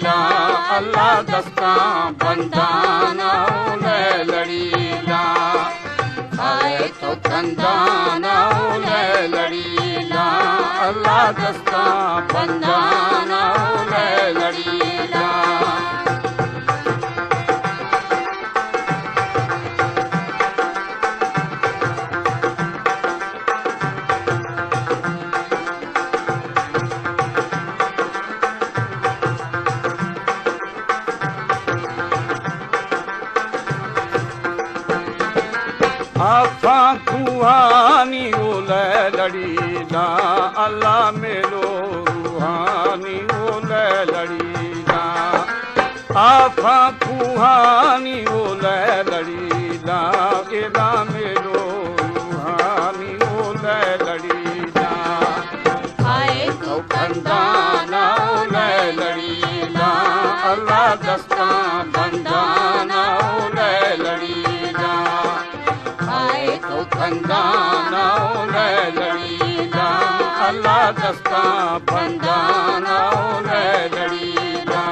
لاں، اللہ دستاں بندانا او لے لڑی لاں۔ آئے تو کندانا او لے لڑی لاں، اللہ دستاں بندانا او لے لڑی لاں۔ آفاں کوہانی او لے لڑی لاں، اللہ میلو روحانی او لے لڑی لاں۔ آفاں کوہانی او لے لڑی لاں، ادا میلو روحانی او لے لڑی لاں۔ آئے تو کندانا او لے لڑی لاں، اللہ دستاں بندانا او لے لڑی لاں۔ آئے تو کندانا او لے لڑی لاں، اللہ دستاں بندانا او لے لڑی لاں۔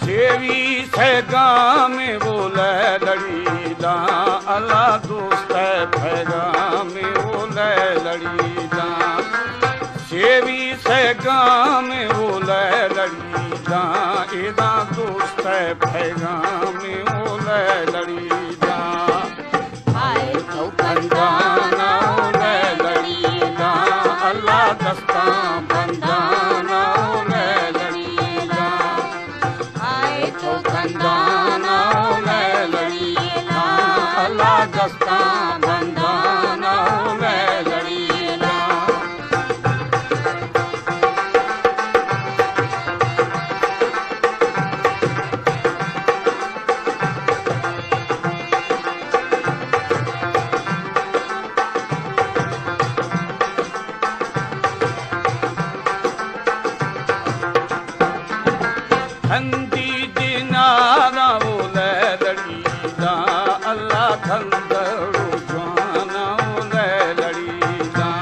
سیوی سیگام او لے لڑی لاں، اللہ دوست پیغام او لے لڑی لاں۔ سیوی سیگام او لے لڑی لاں، ادا دوست پیغام او لے لڑی لاں۔ آئے تو کندانا او لے لڑی لاں، اللہ دستاں بندانا او لے لڑی لاں۔ آئے تو کندانا او لے لڑی لاں، اللہ دستاں بندانا او لے لڑی لاں۔ کندی دینارا او لے لڑی لاں، اللہ کندڑو جوانا او لے لڑی لاں۔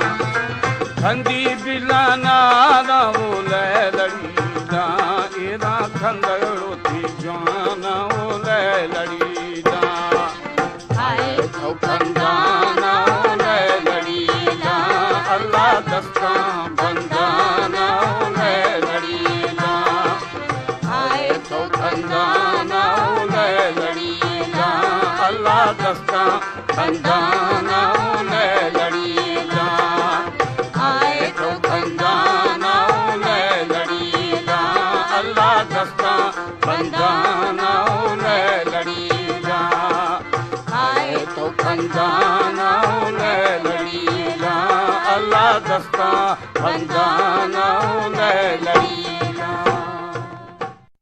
کندی بلانارا او لے لڑی لاں، ادا کندڑو تھی جوانا او لے لڑی لاں۔ آئے تو کندانا او لے لڑی لاں، اللہ دستاں بندانا او لے لڑی لاں۔ آئے تو کندانا او لے لڑی لاں، اللہ دستاں بندانا او لے لڑی لاں۔ آئے تو کندانا او لے لڑی لاں، اللہ دستاں بندانا او لے لڑی لاں۔ آئے تو کندانا او لے لڑی لاں، اللہ دستاں بندانا او لے لڑی